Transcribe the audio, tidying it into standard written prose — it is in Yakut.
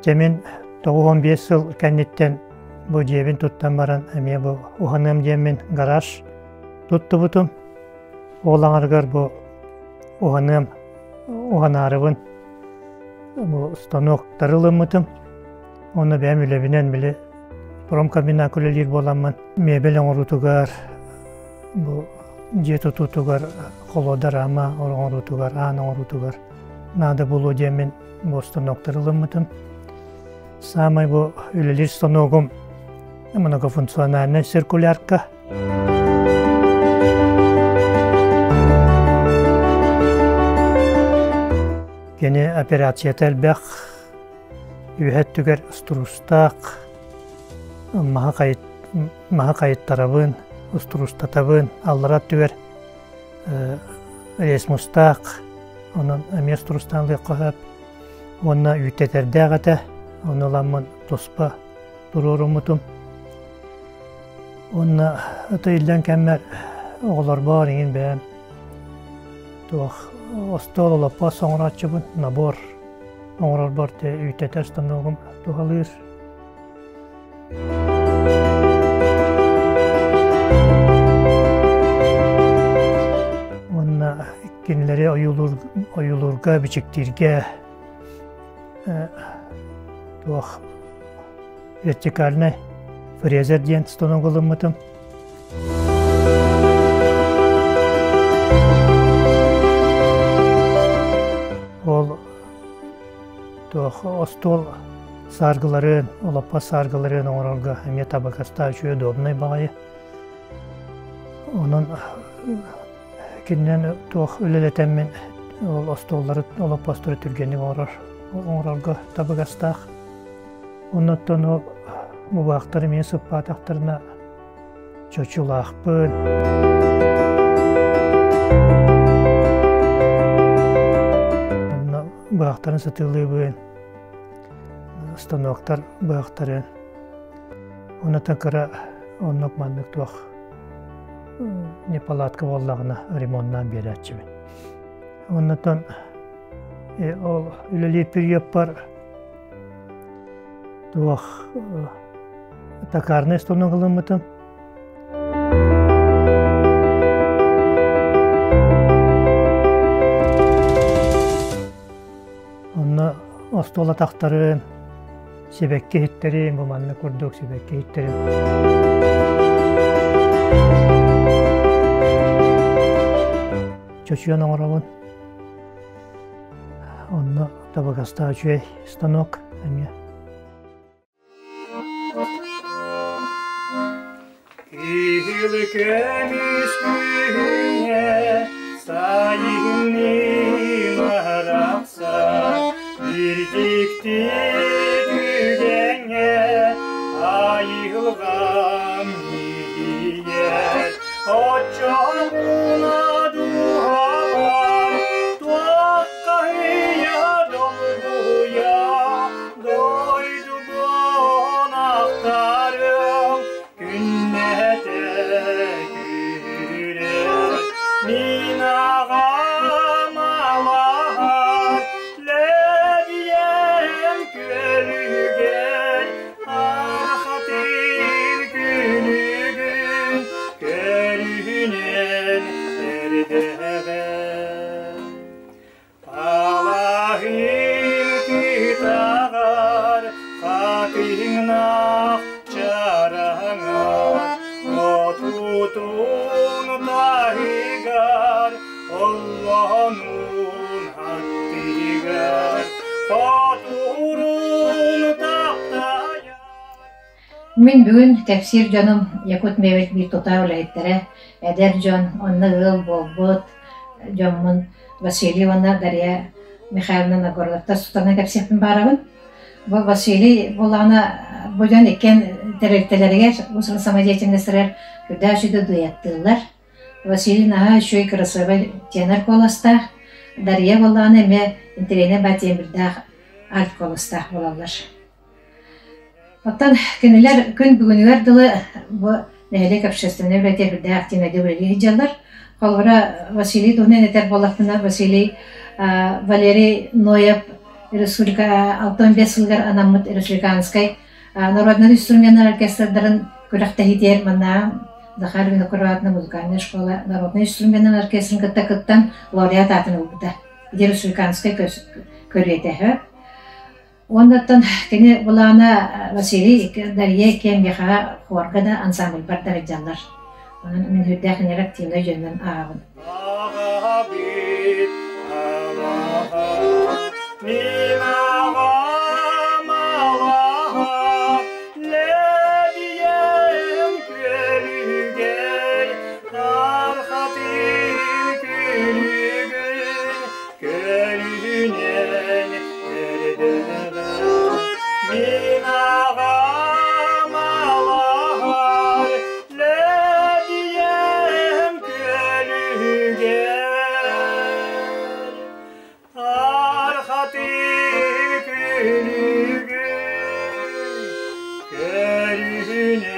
Дьэ мин 95 сыл кэнниттэн бу дьиэбин туттан баран эмиэ бу уһаныам диэммин гараж туттубутум. Ол аҥарыгар бу уһаныам уһанаарыбын бу станоктары ылыммытым. Уонна бэйэм үлэбинэн били промкомбинат үлэлиир буоламмын мебель оҥоруутугар бу дьиэ тутуутугар холода рама оҥоруутугар аан оҥоруутугар наада буолуо диэммин бу станоктары ылыммытым. Саамай бу үлэлиир станогум многофункциональная циркулярка. Кини операцията элбэх, үөһэ өттүгэр устуруустаах, маһы хайыт маһы хайыттарабын, устуруустатабын, аллара өттүгэр ресмустаах, онон эмиэ устуруустаан ылыахха сөп. Уонна үүттэтэрдээх этэ, ону ыламмын туспа туруоруммутум. Уонна ото иллэҥ кэммэр оҕолорбор иҥин бэйэм туох остуол олоппос оҥорооччубун, набор оҥорорбор үүттэтэр станогум туһалыыр. Уонна кинилэри ойуулуур, ойуулуурга, бичиктииргэ туох вертикальный фрезер диэн станок ылыммытым. Ол туох остуол сааргыларын, олоппос сааргыларын оҥорорго эмиэ табыгастаах үчүгэй удобнай баҕайы. Онон кининэн туох үлэлэтэммин ол остуоллары, олоппостору түргэнник оҥорор оҥорорго табыгастаах. Оннуттан ол мубаахтар эмиэ сыппаатахтарына чочулаахпын. Онно быһахтарын сытыылыыбын, станоктар быһахтарын. Оннуттан кыра оннук маннык туох неполадка буоллаҕына ремоннаан биэрээччибин. Оннуттан ол үлэлиир периодпар туох токарный станок ылыммытым. Онно остуол атахтарын, сибэкки иһиттэрин, бу манна курдук сибэкки иһиттэрин. Чочуйан оҥоробун. Онно табыгастаах үчүгэй станок эмиэ. Киһил көмүс күһүҥҥэ сайынныы барахсан Бирдикти түгэҥҥэ айылҕам ньиргийэр Оччоҕуна дууһабар туоххаһыйа долгуйа Дойдубун ахтарым күннэтэ күүрэр Мин аҕам алаһар лэбийэм күөлүгэр Архатын күнүгүн көрүнэн эрдэҕэ Алаһын кытаҕар хатыҥнаах чараҥар отутун таһыгар оллоонун аттыгар хотурун таптайар Мин бүгүн кэпсиир дьонум Якут мебель биир тутаах үлэһиттэрэ, эдэр дьон, онно ыал буолбут дьоммун Василий уонна Дария Михайловна Нагоровтар тустарынан кэпсиэхпин баарабын. Бу Василий буоллаҕына бу дьон иккиэн тэрилтэлэригэр уус-уран самодеятельностарыгар үрдээх үчүгэй дуэттыыллар. Василий наһаа үчүгэй кырасыабай тенор куоластаах, Дария буоллаҕына эмиэ интэриэһинэй баа тембрдээх альт куоластаах буолаллар. Оттон кинилэр күн бүгүнүгэр дылы бу нэһилиэк общественнай үлэтэ үрдээх тиэмэдэ үлэлии сылдьаллар. Холобура, Василий туһунан этэр буоллахпына, Василий Валерий Ноев Республика 65 сылыгар анаммыт республиканскай народнай инструменнар оркестрдарын күрэхтэһиитигэр манна Захар Винокуров музыкальная школа народнай инструменнар оркестрын кытта кыттан лауреат аатын ылбыта. Ити республиканскай көрүөтэһэ. Уоннаттан кини былаана Василий Дарья иккиэн миэхэҕэ хуорга да ансамбльбар да сылдьаллар. Онон мин сүрдээх кинилэр активнай дьонунан ааҕабын. Күнүгүн, көрүнэн,